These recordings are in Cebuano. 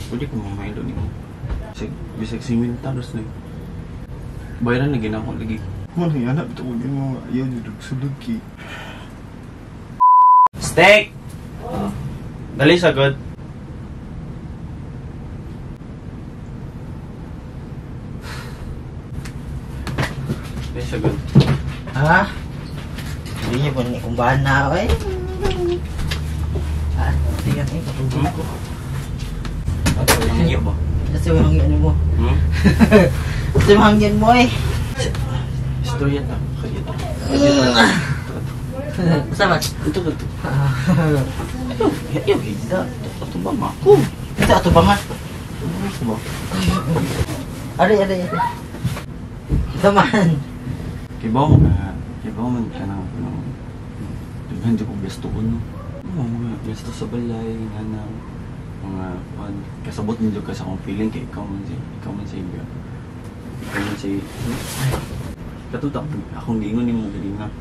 Pwede ko mamaylo nimo. Bisag 50 dos na. Bayaran lagi na ako lagi. Man hanap to ko mo ayaw jud sulod ki. Steak. Dali sagod. Dali sagod. Ha? Hindi niya po ni kumbahan na eh. Ah, tingnan eh patugod ko. Hangyo ba? Kasi hangyan mo. Hmm? Kasi hangyan mo eh. Istorya na. Kaya to. Sama. Ito ka to. Ayaw, higda. Ito ba ma? Ako. Ito, ato ba nga? Ano ba? Aray, aray, aray. Saman. Kibaw mo ka. Kibaw man ka na. Depende kung gasto ko, no? Mga gasto sa balay, nga na. Mga, kasabot ninyo ka sa akong feeling kay ikaw man siya, ikaw man siya, katutak, akong gingon ni mo ganina.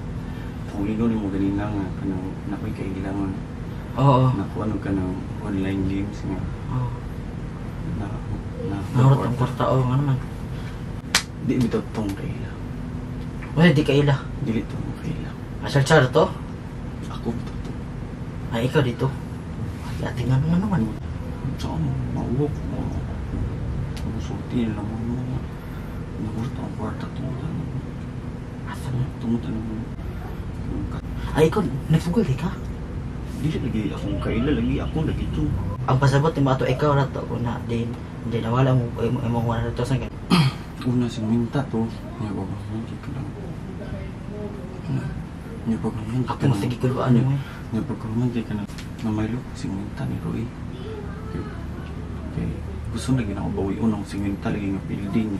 Akong gingon ni mo ganina nga, kanang, nako'y kailangan. Oo. Naku, ano ka ng online games nga. Oo. Na, Nahurot ang kwarta, oo nga naman. Di, bitaw tong kaila. Wala, di kaila. Dili tong kaila. Asal char to? Ako bitaw to. Ay, ikaw dito. Ay, ate nga naman naman. Saan mo? Mauwag mo. Musulti na lang mo. Nahurot ang kwarta tungod ano. Asa na? Tungod ano. Ay, ikaw, nagsugal di ka? Dili lagi akong kaila, lagi ako lagi to. Ang pasabot ni Mato, ikaw na to. Una, din, hindi nawala mo, imong 100,000. Una, si Minta to. Niya ba ba? Hindi ka lang. Niya ba ba? Ako mas nagigulbaan mo eh. Niya ba ba? Hindi ka na. Namaylo, si Minta ni Roy. Kay gusto na gina ko bawion ang siminta lagi nga building.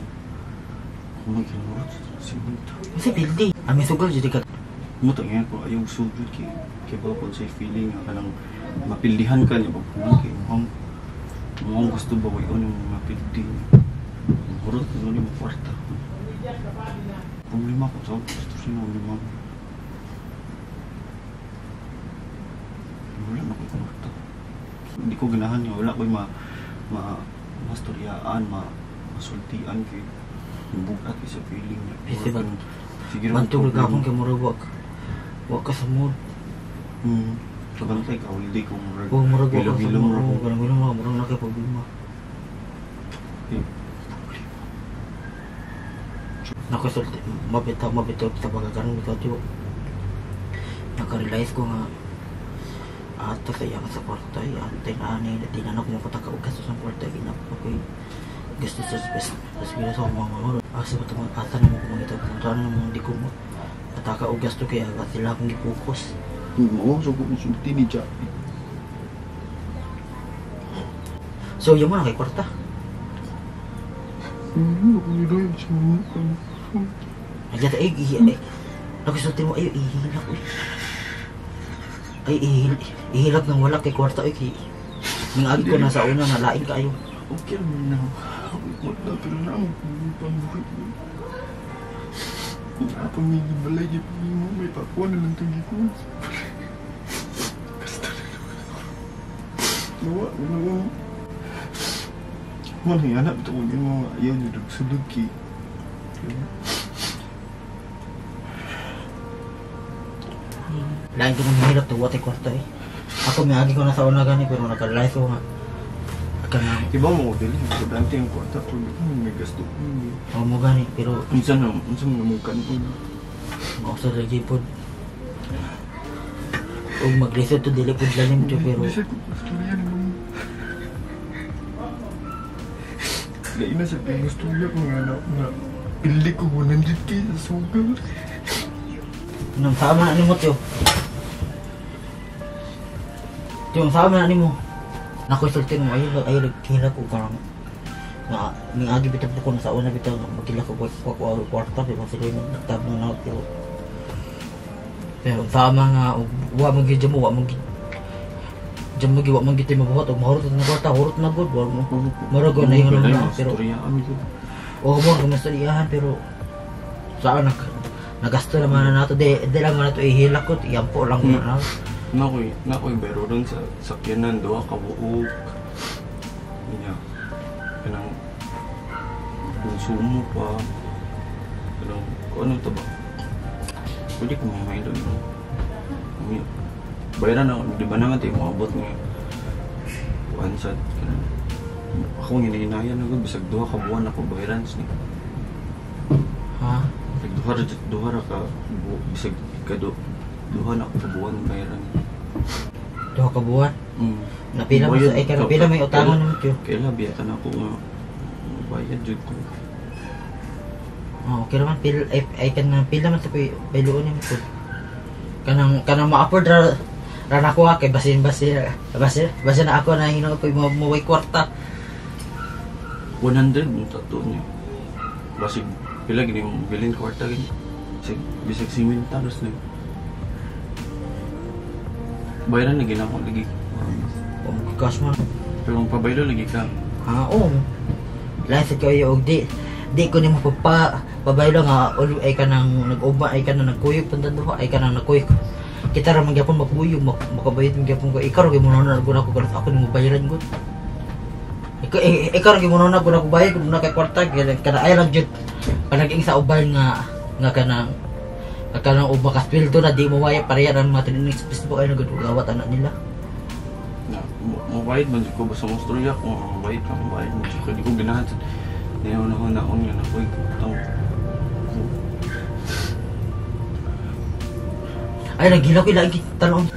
Ako magkinurot siminta. Kasi building. Ami sugal jud ka. Mo to nga ko ayaw sugod kay kay ba ko sa feeling nga kanang mapildihan ka niya pag kay mukhang mukhang gusto bawion yung mga building. Hurot no ni mo kwarta. Problema ko sa gusto siya ni mama. Wala na ko kwarta. Hindi ko ganahan niya. Wala ko'y mastoryaan, masultian kay bugat kay sa feeling niya. Kasi ba, sige bantog lang akong kay murag wak ka sa mood. Kabantay ka, holiday ko murag. Oo, murag wak ka sa Hilom-hilom mood. ra ko. Oo, ganang hilom ra, murag na kay problema. Eh, Nakasulti, mabitaw, mabitaw sa pagkakaroon, bitaw tiyo. Nakarealize ko nga, ato sa iyang sa kwarta, ate na ani, di na ako makataka og gasto sa kwarta, ginapo ko gasto sa space. Tapos gina sa akong mga mga, asa ba itong asa na mo kumangita, kung saan na mo hindi ko mo kataka og gasto kaya agad sila akong gipokus. Oo, so kung sulti ni Jack. So, yun mo na kay kwarta. Nagyata, ay, ay, nakasulti mo, ay, ihilak, uy. Ay, ihilak nang wala kay kwarta, ay, kay nang agi ko na sa una, nalain ka, ayo. Okay naman na. Wala, pero na ang pambuhay ko. Kung ako may gibalay, mo, may pakuha na lang itong gikuha. Basta na naman ako. Nawa, nawa. Wala nga, hanap ito kung yung mga ayaw niyo, nagsulog kay. Lain ko nang hirap, tuwa tayo kwarta eh. Ako may agi ko na sa una gani, pero nagka-realize ko nga. Kanang Iba mo ko dili, importante yung kwarta, pero may gasto ko. Oo mo gani, pero minsan na, minsan na mo kanon. Mausa lagi po. Og mag-reset to dili pud lalim to pero Hindi siya ko istorya ni mo. Lain na sa pinustorya ko nga na nga pili ko 100K sa sugal. Nang sama na nimo tiyo. Tiyo, sama na nimo. Nakusulti mo ayo ayo kila ko karang nga ning agi bitaw ko na sa una bitaw magkila ko ko kwarta pero sila yung nagtabang na pero pero sama nga wa man gyud mo wa man gyud mo wa man gyud mabuhat og mahurot na kwarta hurot na gud wa mo murag na ingon na pero o mo gumastoryahan pero saan nag nagasto naman na nato di lang man nato ihilakot iyampo lang na Nakoy bero ron sa sakyanan duha ka buok. Niya. Kanang konsumo pa. Kanang kung ano ito ba? Pwede ko may mailo yun. Bayaran ako, di ba naman tayo maabot nga kuan sa kanang ako hinahinayan ako bisag duha ka buwan ako bayaran ni. Ha? Bisag duha ra ka bisag ikado duha na ka buwan bayaran. Duha ka buwan? Napila mo sa ay napila may utangon nimo tiyo. Kaila biya ta na ako nga bayad jud ko. Oh, okay naman pil ay kanang pila man sa pailuon nimo ko. Kanang ma-afford ra nako kay basin na ako na hinuon ko mo kwarta. 100 mo tato niya. Basig pila gini mo bilin kwarta gini. Bisag 50 ros na. Bayaran lagi na ako lagi. Cash man. Pero kung pabaylo lagi ka. Ha, oo. Lahat sa kayo og di ko nimo pabaylo nga ay kanang nag-uba ay kanang nagkuyog pandanduha ay kanang nagkuyog. Kita ra man gyapon makuyog makabayad man gyapon ko. Ikaw ra gyud mo na gud ako karon ako nimo bayaran gud. Ikaw ra gyud mo na gud ako bayad kung na kay kwarta kana ay lang jud panag-ing sa uban nga kanang uba ka sweldo na di mo waya pareha ra mga training sa Facebook ay nagud gawat anak nila. Na mo bayad man ko basta mo storya ko mo bayad man ko di ko ganahan sa naon nga nakoy tong ay nagila ko lagi tanong.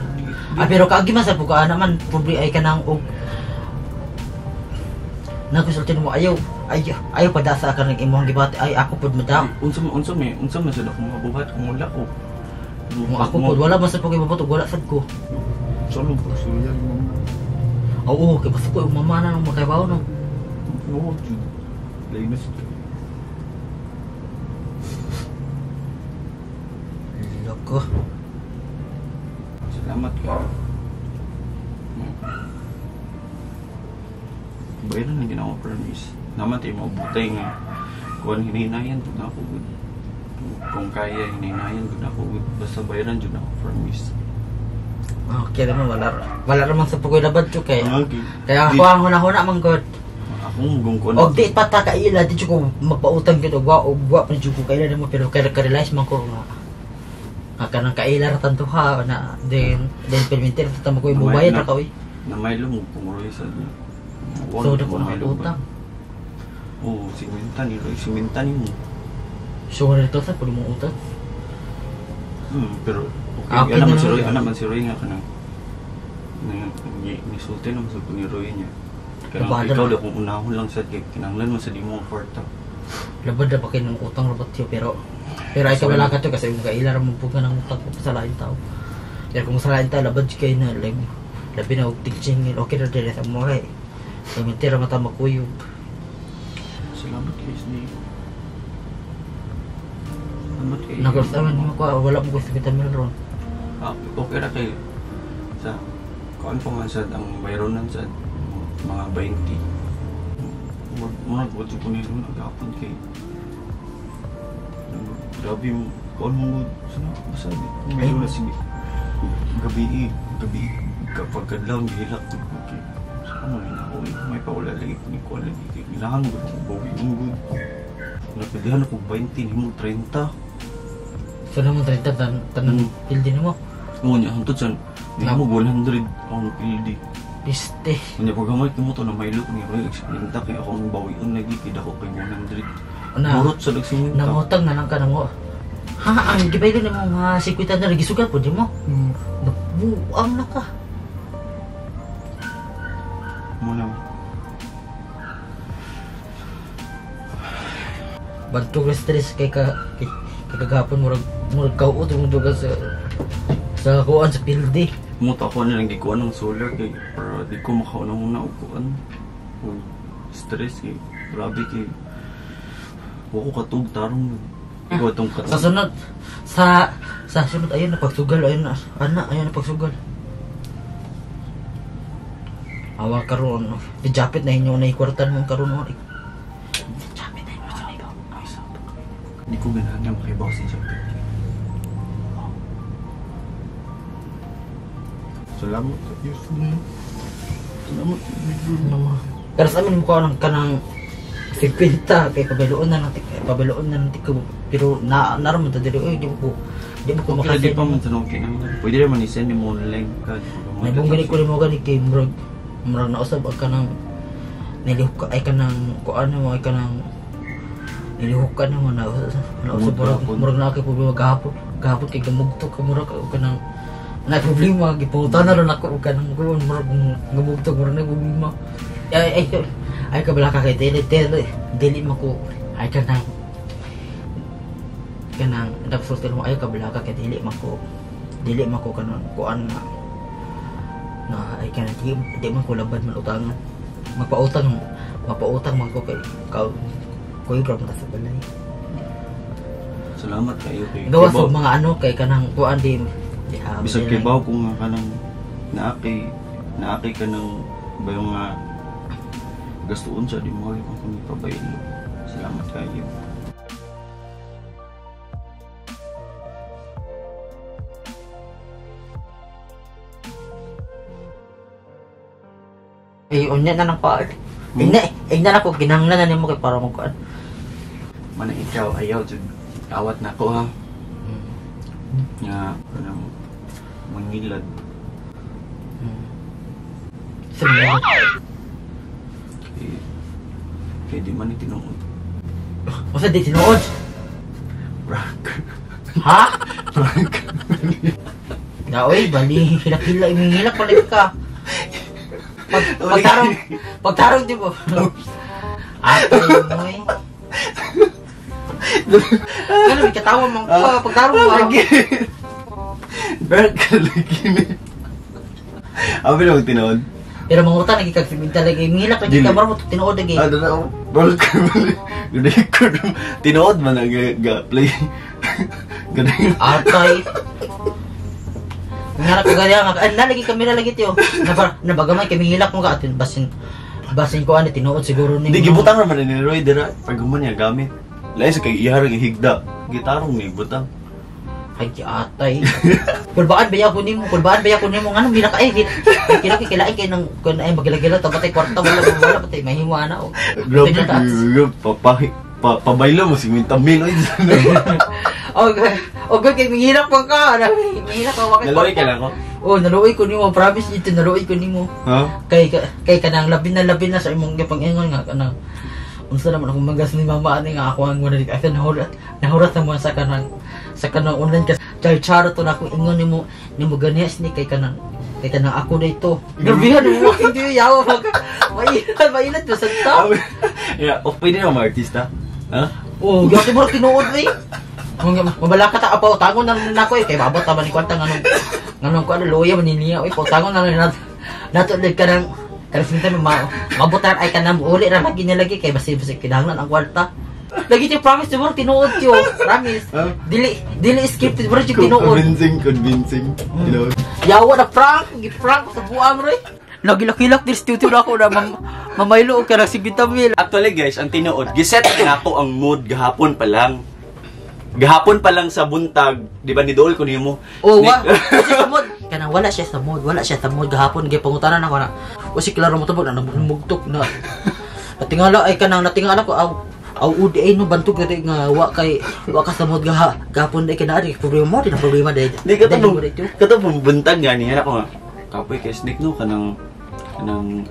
Ah, pero kaagi man sa puka naman pobre ay kanang og nagkusulti mo ayaw padasa ka ng imong gibati ay ako pud madam. Unsa man sad ako mabuhat kung wala ko. Kung ako pud wala man sad ko mabuhat wala sad ko. Solo ko siya mama. Oo, kay basta ko mama na nang makaibaw no. Oo, jud. Lain na Loko. Salamat ka. Bayaran na ginawa promise. Naman tayo mabutay nga. Kung hinihinayan, doon ako. Kung kaya, hinihinayan, doon ako. Basta bayaran, doon ako promise. Okay naman, wala naman sa pagkulabad ko kaya. Okay. Kaya ako ang huna-huna man god. Ako gungkon. Og di pa ta kaila di ko magpautang gyud og wa pa jud ko kaila nimo pero kay ka-realize man ko nga kanang kaila ra tantuha na then perminter ta mo ko mobayad ra ka oy. Na may lumog pumuroy sa niya. So da ko nakatutang. Oo, siminta ni Roy, siminta ni mo. So wala to sa pud mo utang. Pero okay, alam man si Roy, alam man si Roy nga kanang nisulti naman sa ni Roy niya. Kanang ikaw daw kung unahon lang sa kay kinahanglan man sa di mo ang kwarta. Labad na pa kayo ng utang rabat tiyo pero ay wala ka to kasi kung kaila ra mo pud ng utang ko sa lain tao. Pero kung sa lain tao labad kay na like labi na og teaching okay ra diri sa mo kay. Pamintira mata makuyog. Salamat guys ni. Salamat kay. Nagultaman mo ko wala mo ko sa vitamin ron. Ah, okay ra kay sa kuan pa man sad ang bayronan sad mga 20. Murag wa jud ko ni ron agapon kay. Grabe mo kuan mo sana basta mayroon na sige. Gabi kapag kadlaw gihilak ko kay. Ano na ako eh, may paula lagi ni kuan lagi kay kailangan ko bawi ungod. Napilihan ako 20 nimo 30. So naman 30 tanan pildi nimo. Oo nya hantod sa nimo 100 ang pildi. Piste. Unya pag gamay kimo to na maylo ni Roy explain ta kay ako ang bawion lagi kay dako kay 100. Murot sa dagsiminta. Nangutang na lang ka namo. Ha, ang gibaylo nimo nga 50 na gisugal pud nimo. Nabuang na ka. Muna. Bantog na stress kay kagahapon murag kauot mo dugal sa kuan sa pildi. Mo ta ako na lang gikuan ng solar kay para di ko makauna-una og kuan. Og stress kay grabe kay wa ko katug tarong ikaw tong katug. Sa sunod sa sunod ayun na pagsugal ayun na ana ayun na pagsugal. Awa karon pijapit na inyo na ikwartan mo karon mo. Pijapit na inyo sa ikaw. Di ko ganahan nga makibaw sa japit. Salamat sa Diyos mo. Salamat sa Diyos mo. Pero sa amin mukha ng kanang 50 kay pabaluon na lang tiko pero na naron man ta diri oy di mo ko Okay, di makasend. pa man tanong kinahanglan. Pwede ra man i-send mo online card. Naibong gani ko nimo gani kay murag murag nausab ang kanang nilihok ka ay kanang kuan mo ay kanang nilihok ka nimo na nausab murag murag na kay problema gahapon gahapon kay gamugto ka murag og kanang na problema gipunta na ron ako og kanang kuan murag gamugto murag na problema. Ay ay ay kabala ka kay dili dili dili man ko ay kanang kanang nagsulti mo ay kabala ka kay dili man ko kanang kuan na na ay kanang di man ko labad man utangan magpautang man ko kay koy grab ta sa balay. Salamat kayo kay gawas og mga ano kay kanang kuan di bisag kay baw ko nga kanang naaki kanang bayo nga gastuon sa di mo kung kami pabaylo. Salamat kayo. Ay unya na nang pa. Ingna na ko ginanglan na nimo kay para mo kuan. Mana ikaw ayaw jud awat na ko ha. Nga kanang mangilad. Sa mga Kay di man ni tinuod. Unsa di tinuod? Prank. Ha? Prank. Naoy, bali hilak-hilak imihilak pala ka. Pagtarong di mo. Ate mo eh. Ano, may katawa man ka. Pagtarong mo. Prank ka lagi ni. Abi na tinuod. Pero mangutan lagi kag siminta lagi. Mihilak lagi ka maro mo tinuod lagi. Ah, dala ko. Prank ka bali. Tinuod man ang ga play. Ganun. Atay. Nga ko gaya nga ay nalagi kamera lagi tiyo. Nabagamay kay mihilak mo ka atin basin ko ani tinuod siguro ni. Di gibutang ra man ni Roy dira pag human niya gamit. Lain sa kay ihar ang higda. Gitarong ni butang. Ay atay. Kulbaan ba ko nimo? Kulbaan ba ko nimo ngano mila ka ay kila kilain kay nang kun ay magilagila ta patay kwarta wala patay mahimo ana. Grabe pabaylo mo si Mintamil oy. Okay, kay mihilak pa ka. Mihilak ka wakit. Naluoy ka lang ko. Oh, naluoy ko nimo, promise ito naluoy ko nimo. Ha? Kay kanang labi na sa imong gipang-ingon nga kanang unsa naman akong manggas ni mama ani nga ako ang wala di nahurat na mo sa kanang online ka char to na akong ingon nimo ganias ni kay kanang ako dito. Grabehan mo hindi yawa mag mainat ba sa ta? Yeah, oh, pwede na mga artista. Ha? Oh, gyud mo tinuod eh. Mabala ka ta apaw tangon na nako eh kay babot ta man ni kwarta nganong kuan loya man niya oy pautangon na nato leg kanang kanang mabutan ay kanang uli ra lagi niya lagi kay basi kinahanglan ang kwarta. Lagi ti promise ti mo tinuod yo, promise. Dili scripted bro ti tinuod. Convincing. You know. Yawa na prank, gi-prank sa buang roy. Nagilak-hilak dir studio na ako na mamaylo og kanang 50,000. Actually guys, ang tinuod, giset na ako ang mood gahapon pa lang. Gahapon pa lang sa buntag, di ba ni dool ko nimo? Oh, wa. Sa mood. Kanang wala siya sa mood, gahapon gipangutanan ako na. O si klaro mo tubog na namugtok na. Natingala ay kanang natingala ko aw udi ay no bantog kay nga wa ka sa mood gahapon day kay problema mo, di na problema day. Di ka kato buntag nga ni ko nga. Kapoy kay snake no kanang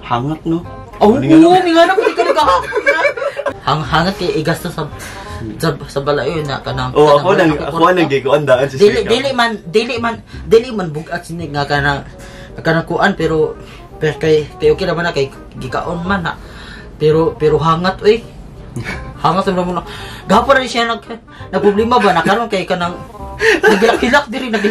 hangat no. Oh, oo, nga ko di ka gahapon na. Hangat kay igasto sa balayo na kanang oh, ako nang gikuan daan si dili man bugat sinig nga kanang kuan pero kay okay ra man na kay gikaon man na pero hangat oy. Hangat sa mo na gahapon ra siya nag problema ba na karon kay kanang nagilak-hilak diri na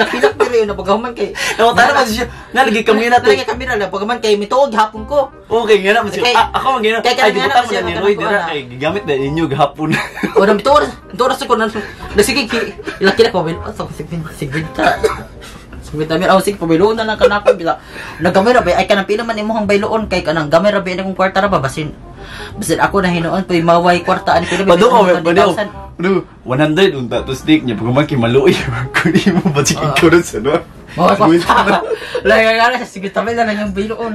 paghuman kay tara man siya nalagi kamera to nalagi kamera la paghuman kay mituog hapon ko. Okay nga na man siya ako man gina ay gibutang man ni Roy dira kay gigamit na ninyo gahapon. O na mituog sa ko na sige ilak-ilak ko sa 50 mil aw sige pabayloon na lang kanako bila nagkamera ba ay kanang pila man imong bayloon kay kanang gamera ba akong kwarta ra ba basin ako na hinuon poy maway kwarta ani pila ba no 100 unta to stick niya pag maki maluoy ko nimo ba sige kuron sa no. Lagi sa sige tabi na lang yung bayloon.